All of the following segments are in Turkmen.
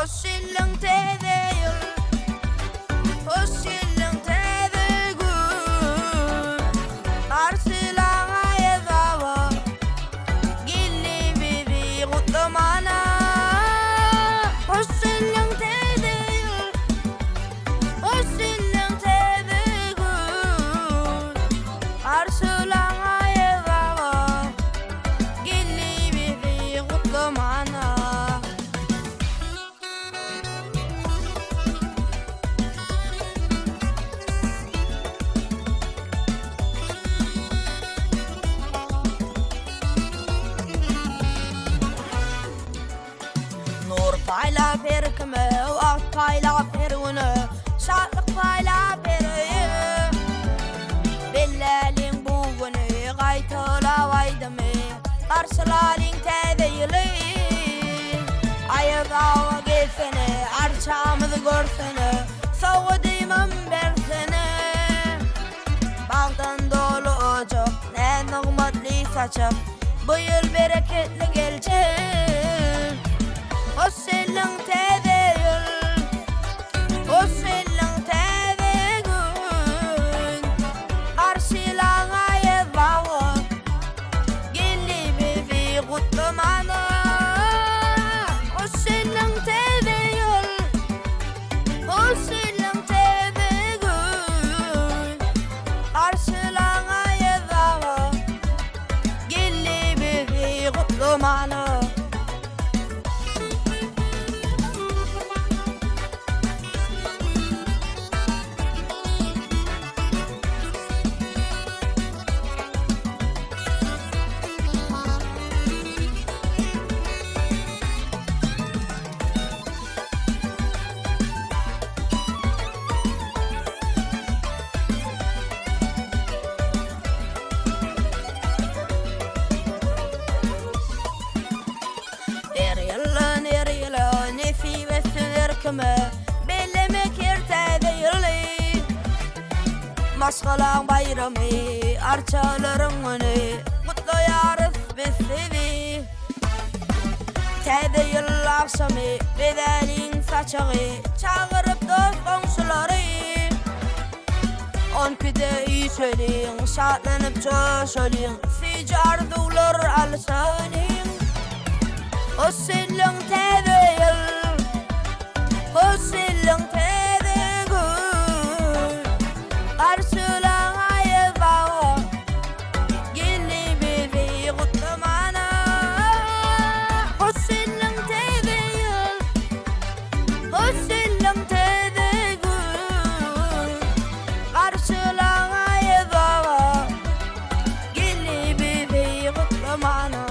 Hoş geldiň täze ýyl, Hoş geldiň täze gün. Garşylaň Aýaz baba, Geldi bizi gutlamana. Hoş geldiň täze ýyl, Hoş geldiň täze gün. Garşylaň Aýaz baba, Geldi bizi gutlamana. Nur paýlap her kime, wagt paýlap her güne, Şatlyk paýlap her öýe. Belläliň bu güni, gaýtalap aýdymy, Garşylalyň täze ýyly. Aýaz aga gelsene, arçamyzy görsene, Sowgadymam bersene. Bagdan doly ojak, ne nygmatly saçak, Bu ýyl bereketli geljek. Hoş geldiň täze ýyl, Hoş geldiň täze gün. Garşylaň Aýaz baba, Geldi bizi gutlamana. Hoş geldiň täze ýyl, Hoş geldiň täze gün. Garşylaň Aýaz baba, Geldi bizi gutlamana. Her ýyldan her ýyla nesip etsin her kime Bellemek her täze ýyly. Maşgalaň baýramy, arçalaryň güni, Gutlaýarys biz sizi. Täze ýyl agşamy, bezäliň saçagy, Çagyryp dost-goňşulary. On ikide üýşeliň, şatlanyp joşalyň, Süýji arzuwlar alyşalyň. Hoş geldiň täze ýyl, Hoş geldiň täze gün. Garşylaň Aýaz baba, Geldi bizi gutlamana. Hoş geldiň täze ýyl, Hoş geldiň täze gün. Garşylaň Aýaz baba, Geldi bizi gutlamana.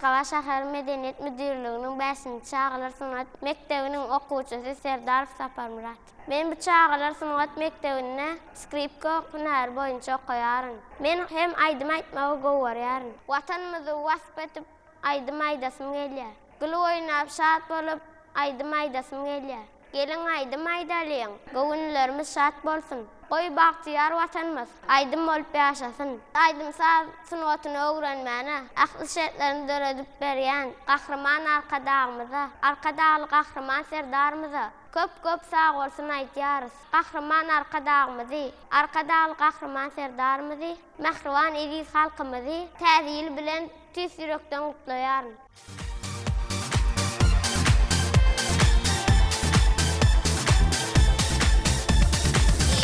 Aşgabat şäher Medeniýet müdirliginiň bäşinji çagalar sungat mekdebiniň okuwçysy Serdarow Saparmyrat. Men bu çagalar sungat mekdebinde skripka hünäri boýunça okaýaryn. Men hem aýdym aýtmagy gowy görýärin. Watanymyzy wasp edip aýdym aýdasym gelýär. Gülüp oýnap şat bolup aýdym aýdasym gelýär. Geliň aýdym aýdalyň, göwünlerimiz şat bolsun. Goý bagtyýar Watanymyz aýdym bolup ýaşasyn. Aýdym-saz sungatyny öwrenmäne ähli şertlerini döredip berýän Gahryman Arkadagymyza, Arkadagly Gahryman Serdarymyza köp-köp sagbolsun aýdýarys. Gahryman Arkadagymyzy, Arkadagly Gahryman Serdarymyzy, mähriban eziz halkymyzy Täze ýyl bilen tüýs ýürekden gutlaýaryn.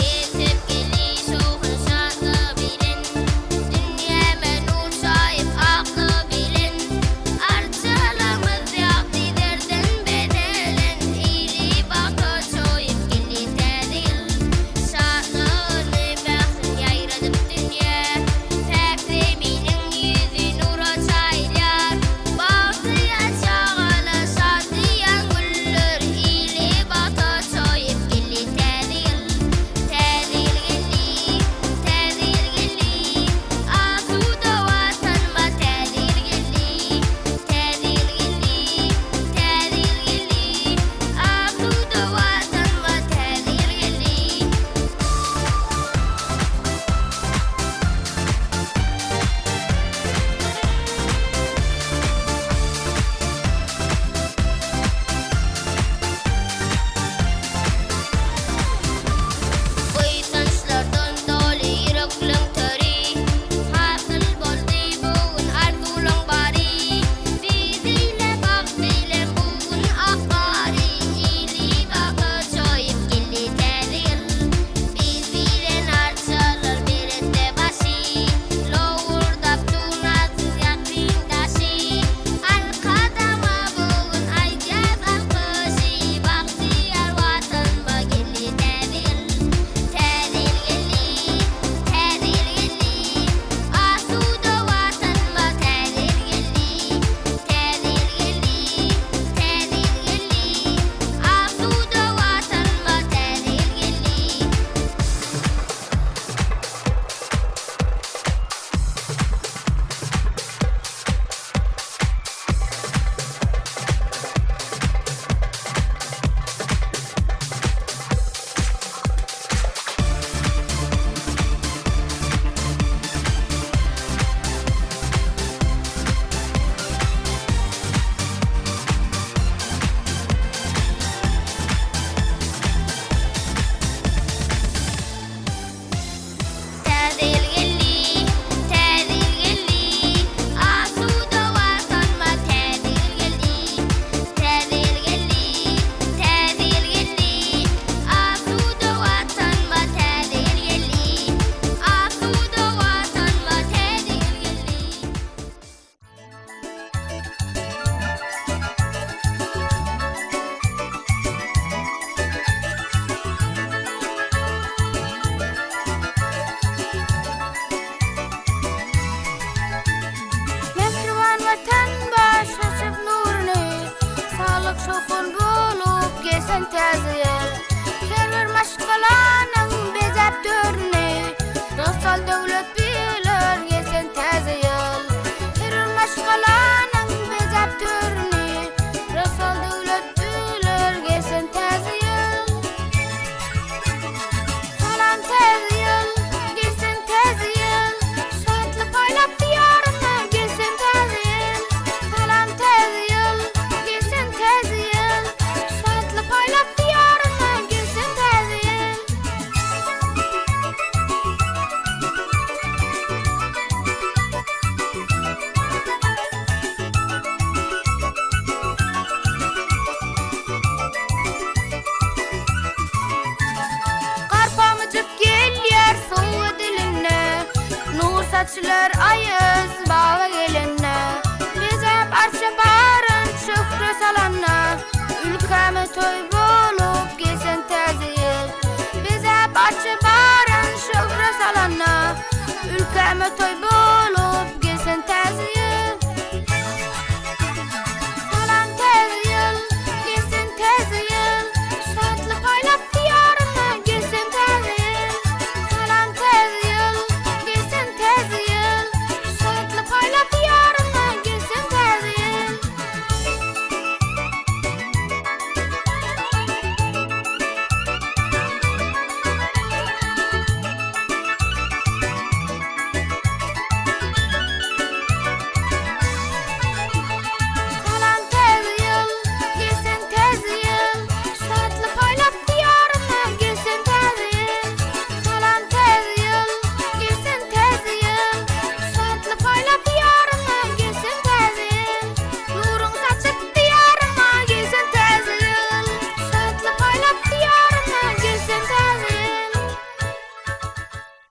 Ýetip geldi şowhun şatlygy bilen, Dünýäme nur çaýyp aklygy bilen. Arçalarymyz ýagty zerden bezelen, Ili bagta çoýup geldi täze ýyl. Şatlygyny, mährin ýaýradyp dünýä, Päk zeminiň ýüzi nura çaýylýar. Bagtyýar çagalar, şadyýan güller, Ili bagta çoýup geldi Täze ýyl. Täze ýyl geldi, Täze ýyl geldi, Asuda Watanyma täze ýyl geldi. Täze ýyl geldi, Täze ýyl geldi, Asuda Watanyma täze ýyl geldi. Buýsançlardan doly ýürekleň töri, Hasyl boldy bu gün arzuwlaň bary. Biz ile bagt ile bu gün ak gary, Ili bagta çoýup geldi täze ýyl. Biz bilen arçalar beretde başy, Lowurdap dunasyz ýakyn daşy. Arkadagma bu gün aýdýas alkyşy, Bagtyýar Watanyma geldi täze ýyl. Täze ýyl geldi, täze ýyl geldi, Asuda Watanyma täze ýyl geldi. Täze ýyl geldi, täze ýyl geldi, Asuda Watanyma täze ýyl geldi. Täze ýyl geldi, täze ýyl geldi, Asuda Watanyma täze ýyl geldi. Täze ýyl geldi, täze ýyl geldi, Asuda Watanyma täze ýyl geldi. Asuda Watanyma täze ýyl geldi. Mähriban Watan baş saçyp nuruny, Saglyk şowhun bolup gelsin täze ýyl. Her bir maşgalanyň bezäp törüni, Rysgal döwlet bilen gelsin täze ýyl. Her bir maşgalanyň bezäp törüni, Rysgal döwlet bilen gelsin täze ýyl. Salam täze ýyl, gelsin täze ýyl, Şatlyk paýlap diýaryma gelsin täze ýyl. Salam täze ýyl, gelsin täze ýyl, Şatlyk paýlap diýaryma gelsin täze ýyl. Gar pamyjyk gelýär suwy dilinde, Nur saçylar aýaz baga gelende, Bezäp arça baryn şöhle salanda, Ülkäme toý bolup gelsin täze ýyl. Bezäp arça baryn şöhle salanda, Ülkäme toý bolup gelsin täze ýyl.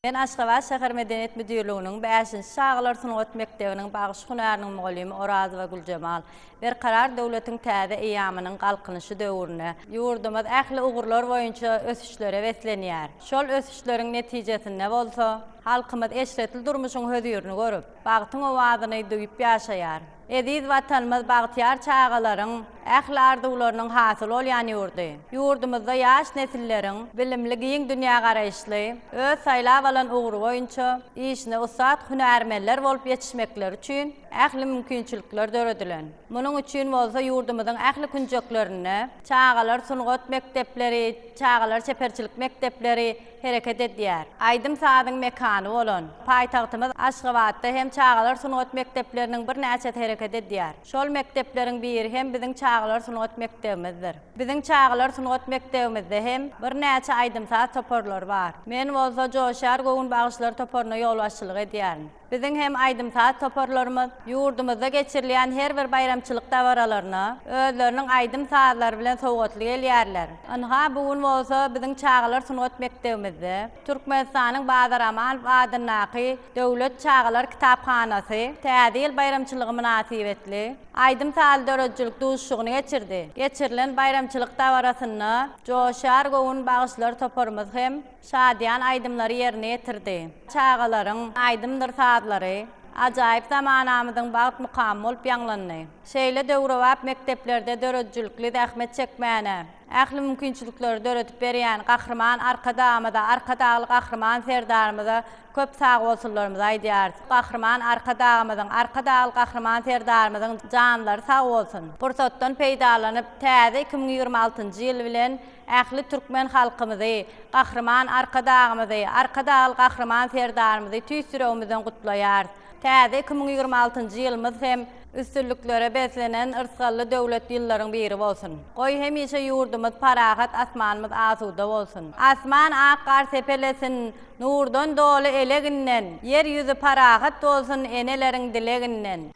Men Aşgabat şäher medeniýet müdirliginiň bäşinji çagalar sungat mekdebiniň bagşy hünäriniň mugallymy Orazowa Güljemal. Berkarar döwletiň täze eýýamynyň Galkynyşy döwründe ýurdumyz ähli ugurlar boýunça ösüşlere beslenýär. Şol ösüşleriň netijesinde bolsa, halkymyz eşretli durmuşyň hözirini görüp, bagtyň owazyny duýup ýaşaýar. Eziz Watanymyz bagtyýar çagalaryň ähli arzuwlarynyň hasyl bolýan ýurdy. Ýurdumyzda ýaş nesilleriň bilimli, giň dünýägaraýyşly, öz saýlap alan ugry boýunça işine ussat hünärmenler bolup ýetişmekleri üçin ähli mümkinçilikler döredilen. Munuň üçin bolsa ýurdumyzyň ähli künjeklerinde çagalar sungat mekdepleri, çagalar çeperçilik mekdepleri hereket edýär. Aýdym-sazyň mekany bolan paýtagtymyz Aşgabatda hem çagalar sungat mekdepleriniň birnäçesi hereket edýär. Şol mekdepleriň biri hem biziň çagalar sungat mekdebimizdir. Biziň çagalar sungat mekdebimizde hem birnäçe aýdym-saz toparlary bar. Men bolsa Joşýar göwün bagşylar toparyna ýolbaşçylyk edýärin. Biziň hem aýdym-saz toparlarymyz ýurdumyzda geçirilýän her bir baýramçylyk dabaralaryna özleriniň aýdym-sazlary bilen sowgatly gelýärler. Ynha, bu gün bolsa biziň çagalar sungat mekdebimizde Türkmenistanyň Bazar Amanow adyndaky Döwlet çagalar kitaphanasy Täze ýyl baýramçylygy mynasybetli aýdym-sazly döredijilik duşuşygyny geçirdi. Geçirilen baýramçylyk dabarasynda Joşar göwün bagşylar toparymyz hem şadyýan aýdymlary ýerine ýetirdi. Çagalaryň aýdymdyr sazlary ajaýyp zamanamyzyň bagt mukamy bolup ýaňlandy. Şeýle döwrebap mekdeplerde döredijilikli zähmet çekmäne ähli mümkinçilikleri döredip berýän Gahryman Arkadagymyza, Arkadagly Gahryman Serdarymyza köp sagbolsunlarymyzy aýdýarys. Gahryman Arkadagymyzyň, Arkadagly Gahryman Serdarymyzyň janlary sag bolsun! Pursatdan peýdalanyp, täze 2026-njy ýyl bilen Ähli türkmen halkymyzy, Gahryman Arkadagymyzy, Arkadagly Gahryman Serdarymyzy tüýs ýüregimizden gutlaýarys. Täze 2026-njy ýylymyz hem üstünliklere beslenen yrsgally döwletli ýyllaryň biri bolsun! Goý, hemişe ýurdumyz parahat, asmanymyz asuda bolsun! Asman ak gar sepelesin, nurdan doly eleginden, Ýer ýüzi parahat bolsun eneleriň dileginden!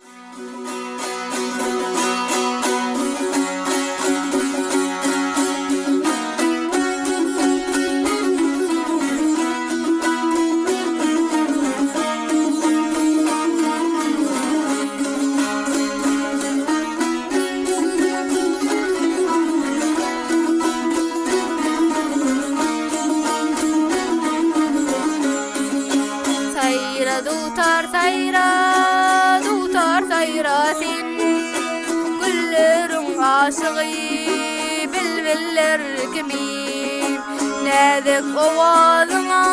Saýra dutar saýra dutar saýra sen Gülleriň aşygy bilbiller kimin Näzik owazyňa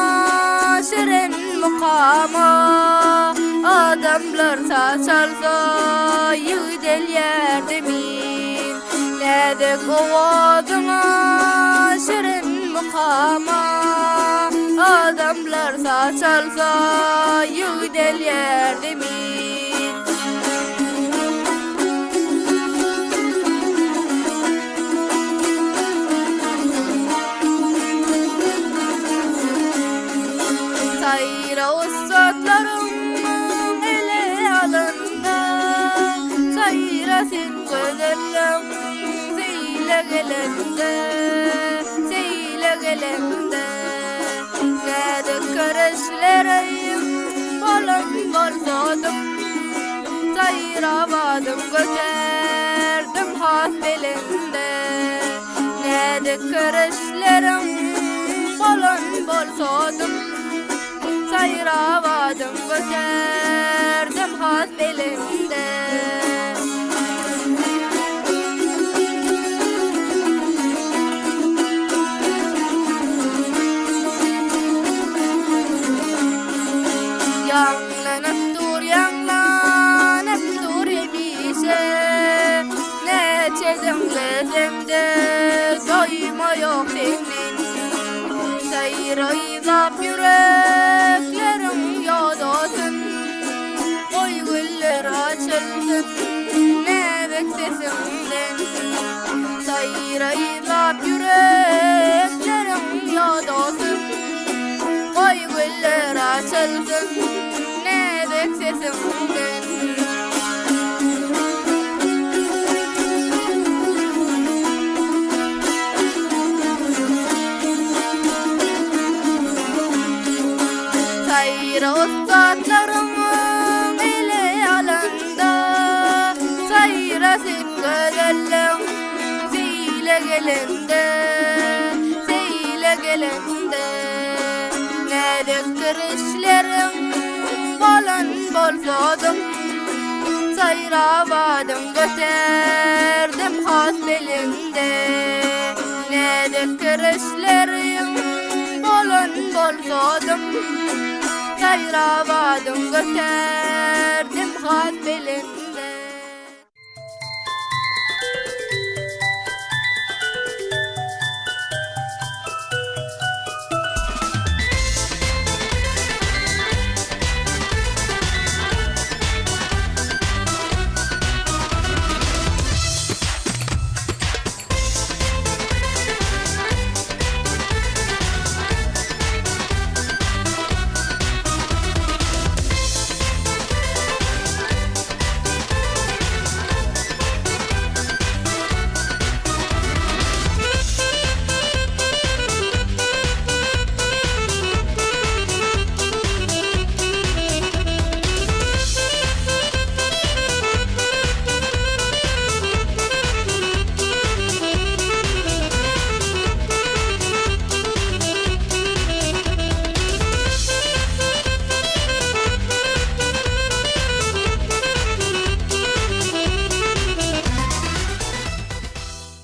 şirin mukama Adamlar saz çalsa ýigdelýär zemin Näzik owazyňa şirin mukama Adamlar saz çalsa ýigdelýär zemin. Saýra ussatlaryň ele alanda Saýra sen Gözelliň seýle gelende, seýle gelende, Näzik göreçlerim bolan bolsadym, Saýrabadym göterdim has belende. Näzik göreçlerim bolan bolsadym, Saýrabadym göterdim has belende. Ýaňlanyp dur, ýaňlanyp dur hemişe, Näçe diňlesem-de doýma ýok senden. Saýraý Yzlap ýürekleriň ýodasyn, Goý güller açylsyn näzik sesiňden. Saýra yzlap ýürekleriň ýodasyn, Goý güller açylsyn näzik sesiňden. Saýra ussatlaryň ele alanda, Saýra sen gözelliň seýle gelende, Seýle gelende. Näzik kirişleriň bolan bolsadym, Saýrabadyň göterdim has belende. Näzik kirişleriň bolan bolsadym, Saýrabadyň göterdim has belende.